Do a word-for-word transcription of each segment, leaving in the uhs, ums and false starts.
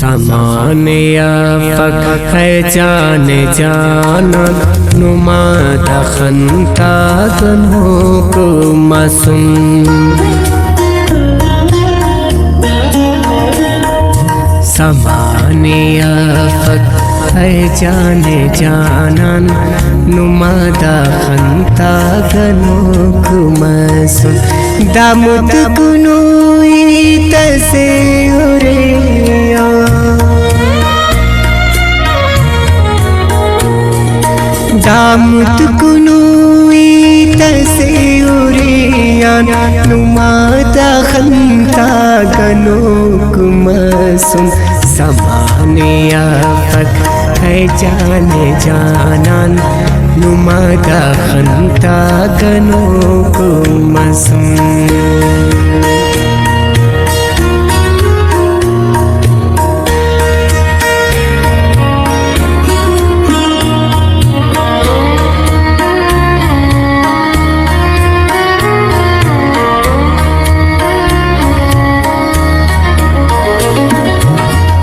زمانے آ فک اے جان جانان، نما دا خنتا گنوک مسن۔ زمانے آ فک اے جان جانان، نما دا خنتا گنوک مسن۔ دا متکنو ہیت اسے ارے آ، دا متکنو ہیت اسے ارے آن، نما دا خنتا گنوک مسن۔ زمانے آ فک اے جان جانان، نما دا خنتا گنوک مسن۔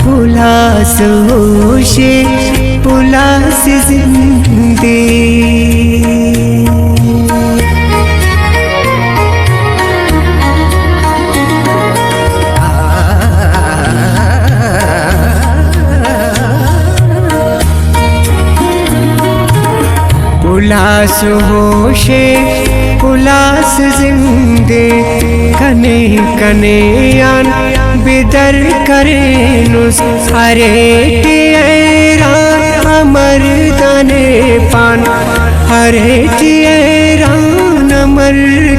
پلاس ہوشے، پلاس زندے۔ پلاس ہوشے، پلاس زندے، کنے کنے آن بدر کرینس، ارے ٹی حیران امر دانے پان، ارے ٹی حیران امر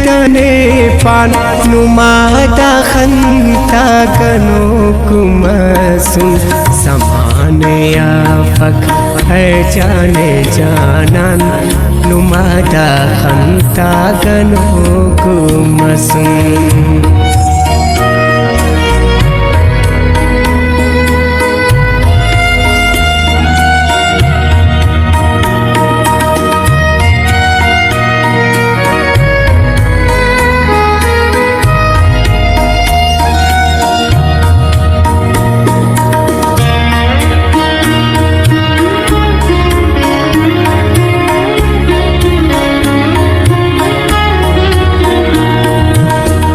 دانے پان، نما دا خنتا گنوک مسن۔ زمانے آ فک اے جان جانان، نما دا خنتا گنوک مسن۔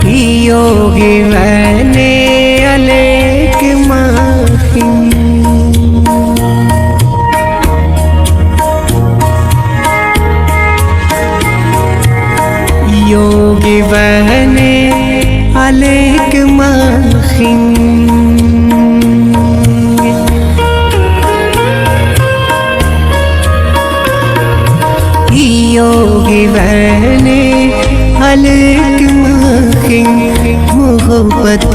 ایوگی وینے الیک ماخی، ایوگی وینے الیک ماخی۔ ایوگی وینے ہلک مخنگ، محبت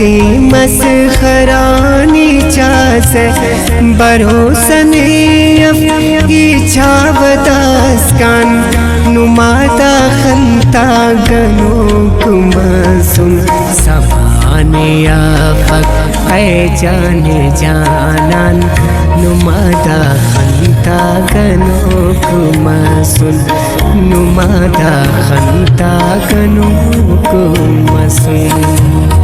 مسخرہ نی چاسہ، بھروسہ نے اف ای چاوہ داسکان، نما دا خنتا گنوک مسن۔ زمانے آ فک اے جان جانان، نما دا خنتا گنوک مسن، نما دا خنتا گنوک مسن۔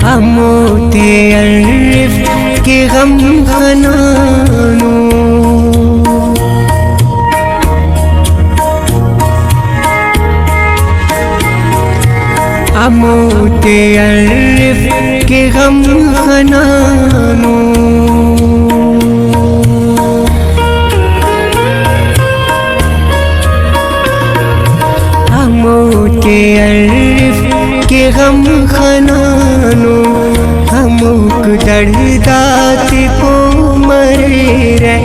ہمو تے ارف کہ غم خنانو، ہمو تے ارف کہ غم خنانو۔ ہمو تے ارف کہ غم خنانو، ہموک دڑد آتے پہہ مریرہ،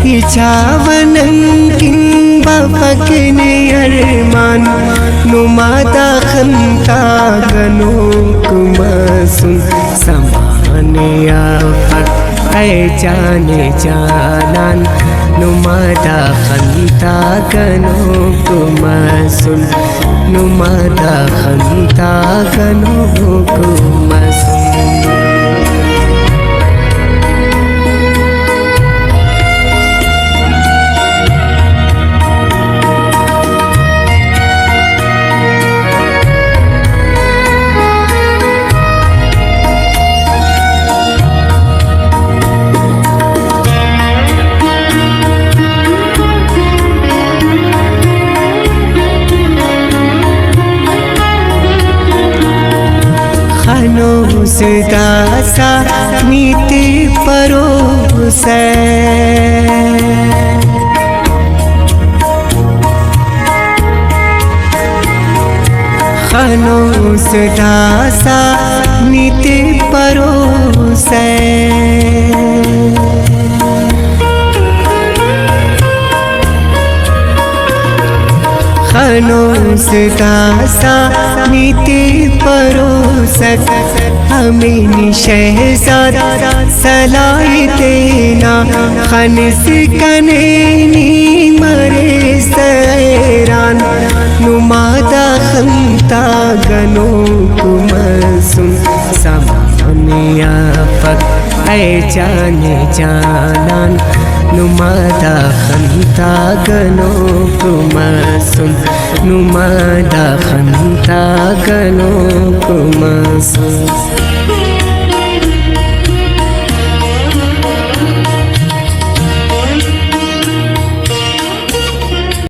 ای چاوہ ننکن بفک نے ارمان، نما دا خنتا گنوک مسن۔ زمانے آ فک اے جان جانان، نما دا خندا گنوک مسن، نما دا خندا گنوک مسن۔ خنوس داسا نی تے پروسہ، خنوس داسا نی تے پروسہ۔ خنوس داسا نی تے پروسک، ہمے نی شہزاد سلاہ تینا خنس کنے نی مریس حیران۔ نما دا خندا گنوک مسن، سما نیافک اے جان جانان، نما دا خندا گنوک مسن، نما دا خندا گنوک مسن۔